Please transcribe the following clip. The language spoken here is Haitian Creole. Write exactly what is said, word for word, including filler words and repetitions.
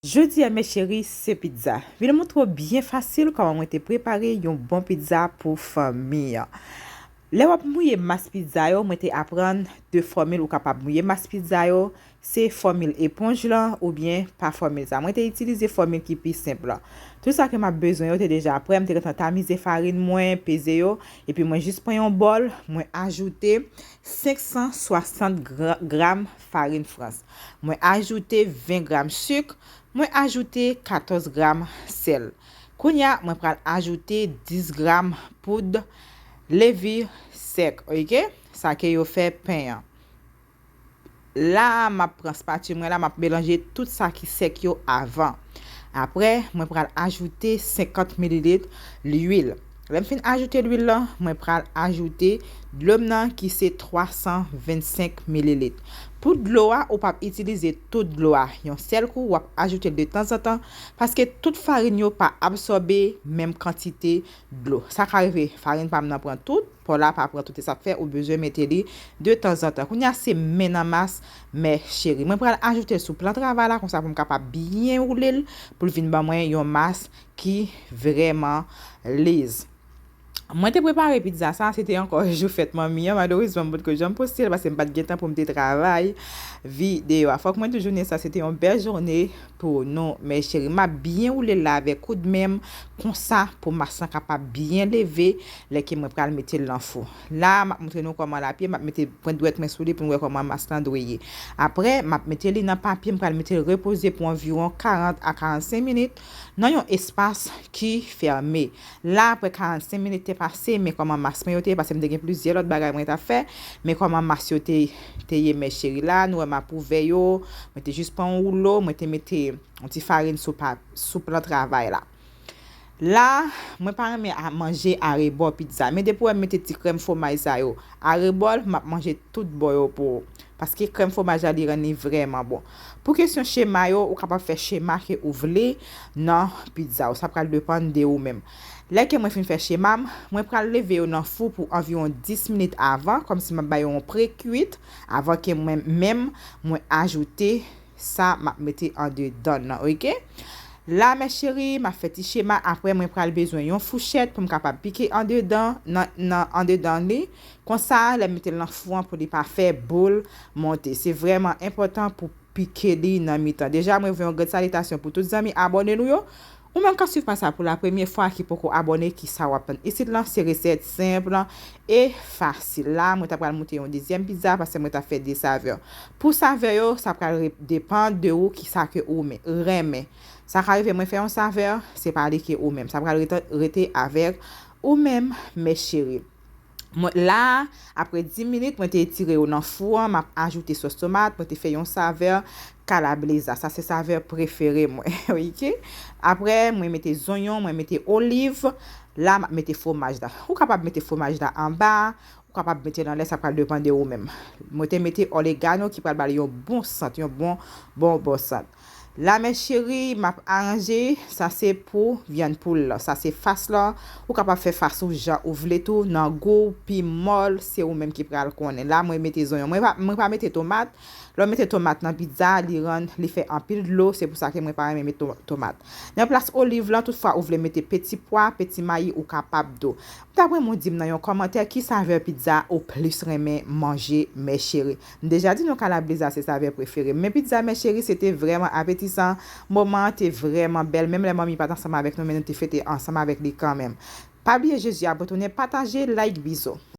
Jodi a, mes chéris, se pizza. Vin montre w byen fasil kòman mwen te prepare yon bon pizza pou fanmi an. Lè w ap mouye mas pizza yo, mwen te aprann de fòmil ou kapab mouye mas pizza yo. Se fòmil eponj lan oubyen pa fòmil sa. Mwen te itilize fòmil ki pi senp lan. Tout sa ke m ap bezwen yo te deja prè, m te gentan tamize farin mwen, peze yo, epi mwen jis pran yon bòl, mwen ajoute senk san swasant gra-, gram farin frans. Mwen ajoute ven gram sik, mwen ajoute katòz gram sèl. Kounye a, mwen pral ajoute dis gram poud levure sèk, oke? Sa ke yo fè pen an. La a, m ap pran spatula mwen la, m ap melanje tout sa ki sèk yo avan. Apre, mwen pral ajoute senkant mililit lwil. Lè m fin ajoute lwil lan, mwen pral ajoute dlo m nan ki se twa san vennsenk mililit. Pou dlo a, ou p ap itilize tout dlo a yon sèl kou, w ap ajoute l de tanzantan, paske tout farin yo pa absòbe menm kantite dlo. Sa ka rive farin pa m nan pran tout, pò la pa pran tout, e sa k fè ou bezwen mete li de tanzantan. Kounye a, se men nan mas, mes chéris. Mwen pral ajoute l sou plan travay la, konsa pou m kapab byen woule l, pou l vin ban mwen yon mas ki vrèman liz. Mwen te prepare pizza sa, se te ankò jou fèt manmi an. Malerezman, m potko janm poste l paske m pa t gen tan pou m te travay videyo a. Fòk mwen toujou di sa, se te yon bèl jounen pou nou, mes chéris. M ap byen woule l la avèk koud men m, konsa pou mas lan kapab byen leve lè ke mwen pral mete l nan fou. La, m ap montre nou kòman l ap ye, m ap mete pwent dwèt mwen sou li pou n wè kòman mas lan dwe ye. Apre, m ap mete li nan papye, m pral mete l repoze pou anviwon karant a karannsenk minit nan yon espas ki fèmen. La, apre karannsenk minit te pase, men kòman mas mwen yo te ye, paske m te gen plizyè lòt bagay mwen t ap fè, men kòman mas yo te, te ye, mes chéris. La, nou wè m ap ouvè yo, mwen te jis pran yon woulo, mwen te mete yon ti farin sou pa, sou plan travay la. La, mwen pa renmen a, manje arebò pizza, men depi w wè m mete ti krèm fwomaj sa yo arebò l, m ap manje tout bò yo pou ou. Paske krèm fwomaj la, li rann li vrèman bon. Pou kesyon chema yo, ou kapab fè chema ke ou vle nan pizza ou. Sa pral depann de ou menm. Lè ke mwen fin fè chema m, mwen pral leve yo nan fou pou anviwon dis minit avan, kòmsi m ap ba yo yon pre-kwit, avan ke mwen menm, mwen ajoute sa m ap mete andedan nan, oke? La, mes chéris, m ap fè ti chema, apre mwen pral bezwen yon fouchèt pou m kapab pike andedan, nan, nan andedan li. Konsa, lè m mete l nan fou an pou li pa fè boul monte. Se vrèman enpòtan pou pike li nan mitan. Deja, mwen voye yon grenn salitasyon pou tout zanmi abòne nou yo. Ou menm k ap swiv pa sa pou la premye fwa, ki poko abòne, ki sa w ap tann isit lan, se resèt senp e fasil. La, mwen ta pral moute yon dezyèm pizza, paske mwen ta fè de savè. Pou savè yo, sa pral re-, depann de ou, ki sa ke ou men-, renmen. Sa ka rive mwen fè yon savè, se pa li ke ou menm. Sa pral rete, rete avèk ou menm, mes chéris. Mwen, la, apre dis minit, mwen te etire yo nan fou an, m ap ajoute sòs tomat, mwen te fè yon savè kalabresa. Sa se savè prefere mwen, oke? Apre, mwen mete zonyon, mwen mete oliv. La, m ap mete fwomaj la. Ou kapab mete fwomaj la anba, ou kapab mete l anlè, sa pral depann de ou menm. Mwen te mete oregano ki pral ba li yon bon sant, yon bon, bon, bon sant. La, mes chéris, m ap aranje. Sa se pou vyann poul la. Sa se fas la. Ou kapab fè fas ou jan ou vle tou, nan gou, pi mòl, se ou menm ki pral konnen. La, mwen mete zonyon. Mwen pa, mwen pa mete tomat. Lè w mete tomat nan pizza, li rann, li fè anpil dlo. Se pou sa ke mwen pa renmen mete to-, tomat. Nan plas oliv lan, toutfwa ou vle mete peti pwa, peti mayi, ou kapab tou. Daprè mwen, di m nan yon kòmantè ki savè pizza ou plis renmen manje, mes chéris. M deja di nou kalabresa se savè prefere m, men pizza, mes chéris, se te vrèman apetisan. Moman an te vrèman bèl, menm lè manmi pa t ansanm avèk nou, men nou te fete ansanm avèk li kanmenm. Pa bliye Jezi ap retounen, pataje, like, bizou.